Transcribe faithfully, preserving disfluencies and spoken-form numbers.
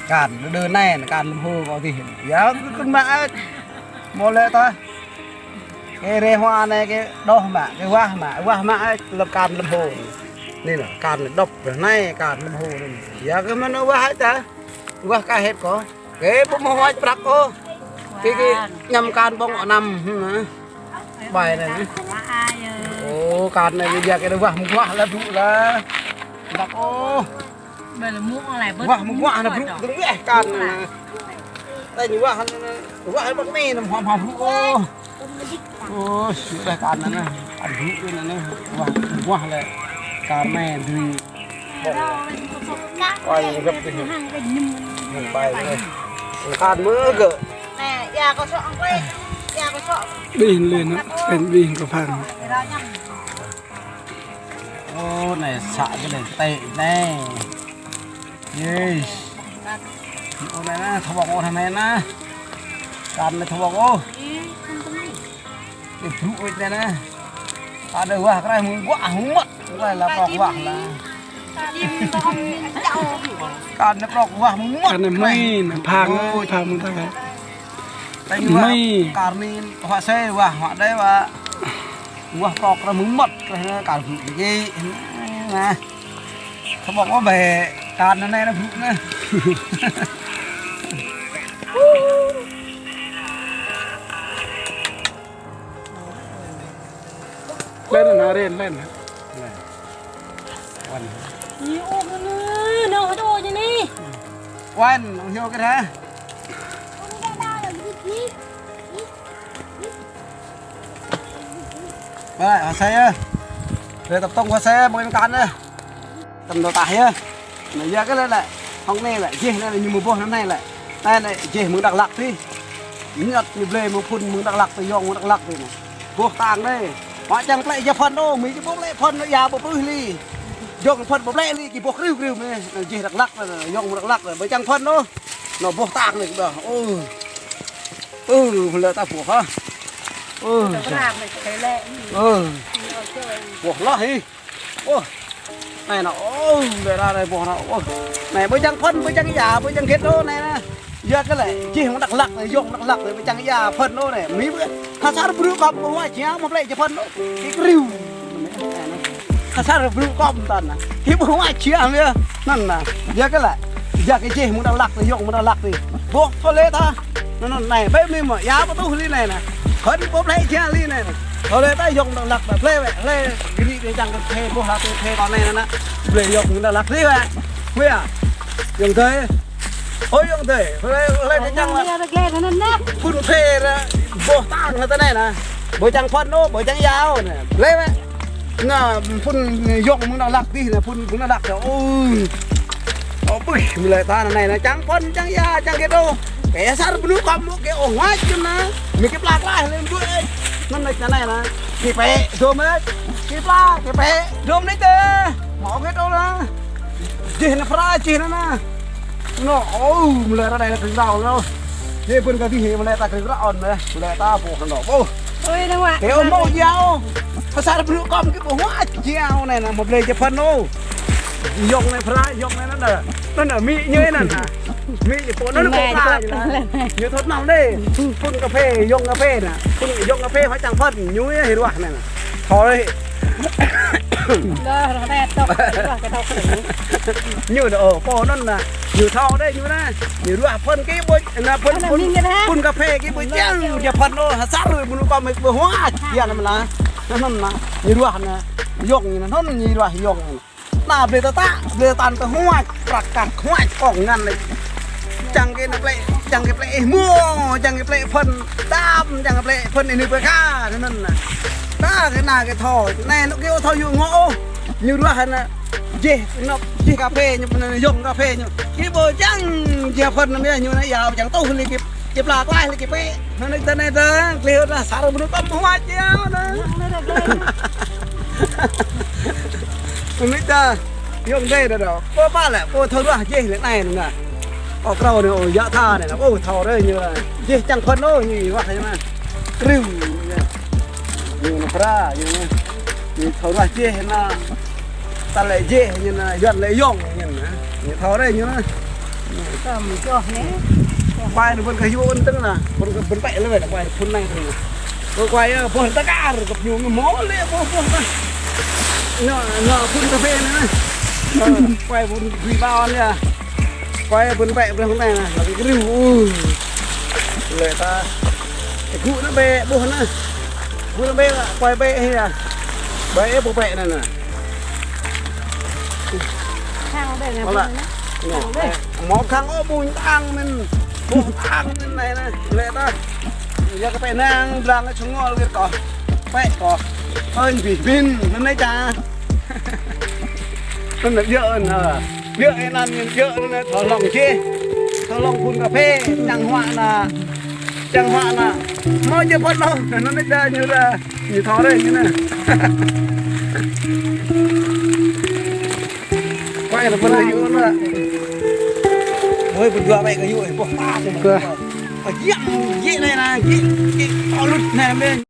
Kan, đơ đơ anai, kan lơ̆m hô kâo tih. Yua kơ kơ̆n mă ĕč. Mơ̆ lĕ tah. Kơ rơhua anai kơ đôh mă, kơ wah mă, wah mă ĕč lơ̆m kan lơ̆m hô. Anai nă, kan lơ̆m đŏp, anai kan lơ̆m hô anai. Yua kơ mơ̆n wah ĕč tah. Wah kah hĕt kâo. Kơ ƀu mơ̆ huač prăk ôh. Kơ kơ ñăm kan ƀơ̆ng anăm, hmm, nă. Ƀai anai nă. Ô, kan anai yua kơ wah mơguah lah brŭ lah. Prăk ôh. Wah mơguah anai brŭ, tơ̆ng weh kan anai. Tơ̆ng wah anai, wah ƀơ̆ng mơ̆n, hom hom brŭ ôh. Ơ, sĭt đah kan anai nă. Kan brŭ anai nă. Wah, wah lĕ. Kan anai dưi. Wah, găp tih. Ƀai anai. Kan mơ̆ gơ̆. Nè, ya kâo sŏk angklê. Ya kâo sŏk. Ƀing lĕ nă, kan ƀing kâo phang. Ô, anai să kơ anai tĕ anai. Yes. Ô, anai nă, thâo ƀơ̆ng ôh anai nă. Kan anai thâo ƀơ̆ng ôh. Ih, brŭ wĕt anai nă. Ada wah kraih mơguah mơ̆t. Kraih lah prŏk wah lah. Kan anai prŏk wah mơ̆t. Kan anai mơi, anai phang, ôi, phang mơ̆n tah. Tơ̆ng wah mơi. Kan anai tơhuă sĕ wah, huă đơi wah. Wah prŏk kraih mơ̆t, kraih anai kan brŭ dơ̆ng. Nă. Thâo ƀơ̆ng ôh ƀĕ, kan anai nă brŭ nă. Lên nă, lên, lên. Wan. Ih, ôh, kơ nơ, nơ, hơdô ñu anai. Wan, ôh, hiu kơ hă? Ƀai, hơsai yơh. Lĕ tơ̆p tŏng hơsai yơh, ƀơi kan yơh. Tơ̆m dŏ tah yơh. Nă, yua kơ lĕ lĕ. Hŏng anai lĕ, jeh anai lĕ ñu mơ̆ boh anai lĕ. Anai lĕ, jeh mơ̆ng Dak Lak tih. Ñăt ñu blơi mơ̆ng phŭn mơ̆ng Dak Lak tih, yŏng mơ̆ng Dak Lak tih nă. Boh tang anai. Mă čang plĕ jeh phŭn ôh, mĭ či boh plĕ phŭn, ya ƀu pơrưh li. Yŏng phŭn ƀu plĕ li, ki boh kriu kriu mơ̆n. Nă, jeh Dak Lak nă, yŏng mơ̆ng Dak Lak nă, ƀơi čang phŭn ôh. Nă boh tang anai kơ đah. Ơ. Ơ, lĕ ta boh hă. Ơ. Ơ. Boh lah hĭ. Ơ. Anai nă, ơ, lĕ ra anai boh nă. Ơ. Anai ƀơi čang phŭn, ƀơi čang ia, ƀơi čang khĕt ôh anai nă. Yua kơ lĕ, jeh mơ̆ng Dak Lak, yŏng mơ̆ng Dak Lak, ƀơi čang ia phŭn ôh anai. Mĭ ƀơi. Hơsar brŭ kâo ƀu huă jia mă plĕ jeh phŭn ôh. Ki kriu. Hơsar brŭ kâo mơ̆n tăn nă. Ki ƀu huă jia mă. Anŭn nă. Yua kơ lĕ. Yua kơ jeh mơ̆ng Dak Lak, yŏng mơ̆ng Dak Lak tih. Boh thâo lĕ tah. Anŭn, anŭn, anai, ƀơi mơ̆n mơ̆, ya ƀu tuh li anai nă. Khŏn ƀu plĕ jia li anai nă. Thâo lĕ tah yŏng mơ̆ng Dak Lak, plĕ wĕ, plĕ gri kơ čang kơ phê, boh hă tơ phê kâo anai nă. Plĕ yŏng mơ̆ng Dak Lak li wĕ. Wĕ ya. Yŏng tơi. Ôi yŏng tơi. Plĕ, plĕ kơ čang lă. Phŭn phê ră. Boh tang hă tơ anai nă. Ƀơi čang phŭn ôh, ƀơi čang ia ôh nă. Plĕ wĕ. Nă, phŭn yŏng mơ̆ng Dak Lak tih nă, phŭn mơ̆ng Dak Lak tih. Ôi. Ơ, ƀuh, mơ̆ lĕ ta nă anai nă, čang phŭn, čang ia, čang khĕt ôh. Kơ hơsar brŭ kâo mă kơ ôh huă jeh nă. Mĭ kơ plak lah lĕ mơ̆ đuaĭ. Mơ̆n nă anai nă. Ki pĕ, dôm ĕč. Ki plak, ki pĕ, dôm anai tơ. Mă khĕt ôh lah. Jeh nă phara, jeh nă nă. Nă, ơ, mơ̆ lĕ ră anai lĕ kơnrâo nă. Jeh phŭn kơ tih, mơ̆ lĕ ta kơnrâo nă. Mơ̆ lĕ ta boh nă. Ôh. Ơi, nă wă. Kơ ôh mơ̆ jao. Hơsar brŭ kâo mă kơ ƀu huă jao anai nă, mă blơi jeh phŭn ôh. Yŏng anai phara, yŏng anai nă. Nă, nă, mĭ ñu nă nă. Mĭ ñu pô nă nă pô phara ñu nă. Ñu thâo nao anai. Phŭn kơ phê, yŏng kơ phê nă. Phŭn yŏng kơ phê huă čang phŭn, ñu yơh ruah anai nă. Thâo đơi. Lơ, ră anai tŏk, ruah kơ thâo khŭn. Ñu nă, ơ, pô nŭn nă. Ñu thâo đơi, ñu nă. Ñu ruah phŭn kơ ƀu, nă phŭn, phŭn, phŭn kơ phê kơ ƀu jang, jeh phŭn ôh, hơsar brŭ kâo mă kơ ƀu huă, jeh nă mơ̆ nă. Nŭn nă. Ñu ruah nă. Yŏng ñu nă, nŭn ñu ruah yŏng ñu nă. Nă, blơi tơtă, blơi tăn tơ huă, prăk kăk huă, kông ngăn lĕ. Čang kơ nă plĕ, čang kơ plĕ ih mơ̆, čang kơ plĕ phŭn dam, čang kơ plĕ phŭn ih nư pơka, nŭn nă. Nă, kơ nă kơ thâo, anai nŭk kơ thâo yŭ ngŏ ôh, ñu ruah nă, jeh, nŭk, jeh kơ phê ñu, yŏng kơ phê ñu. Kơ ƀu jang, jeh phŭn nă mơ̆ ñu nă, ya, jang tuh lĕ kơ Či pla klaih lĕ či pĕ. Anai tơ anai tơ, klih ôh tơ, hơsar brŭ kâo mă huă jao nă. Anai tơ, yŏng dêh đơ đơ. Pô pă lĕ, pô thâo ruah jeh lĕ anai nă. Ơ krao nă, ơ yă tha nă, ơ thâo rơi ñu. Jeh čang phŭn ôh ñu ruah ñu nă. Kriu ñu nă. Ñu nă phara, ñu nă. Ñu thâo ruah jeh nă. Ta lĕ jeh ñu nă, yuan lĕ yŏng ñu nă. Ñu thâo rơi ñu nă. Tơm joh anai. Quay anai ƀôn kơ yŭ ôn tơng anai. Ƀôn kơ ƀôn pĕ lĕ wĕ, quay phun anai tơng anai. Ơ, quay, ơ, ƀôn tơkar, kơ ñu ngă mơ̆ lĕ ƀôn, ƀôn anai. Ñu, ñu phun kơphê anai anai. Ơ, quay ƀôn gui bao anai. Quay ƀôn pĕ ƀôn anai anai. Lăng kơ rĭm, ư. Lĕ ta. Ơ, gŭ anai bĕ, ƀôn anai. Gŭ anai bĕ, quay bĕ anai. Bĕ, ƀôn pĕ anai anai. Khăng bĕ anai, ƀôn anai. Anai. Khăng bĕ. Mơ̆ khăng ôh ƀôn tang mơ̆n. Ƀôn tang mơ̆n anai anai. Lĕ ta. Yua kơ pĕ anai, blang čơngol gir kơ. Pĕ kơ. Ơi, ƀing, ƀing, anai anai ča. Anai anai yơh anai. Yơh anai anai, yơh anai, thâo lŏng čih. Thâo lŏng phun kơphê, čang hua anai. Čang hua anai. Mơ̆ jĕ phun lŏng, anai anai ča ñu ra. Ñu thâo rai ñu anai. Quay anai ƀôn kơ yŭ anai. Ơi, ƀôn dua ƀĕ kơ yŭ, ơ, ƀuh ta. Kơ. Ơ, yă, yă anai anai, yă, yă, to lŭt anai mơ̆n.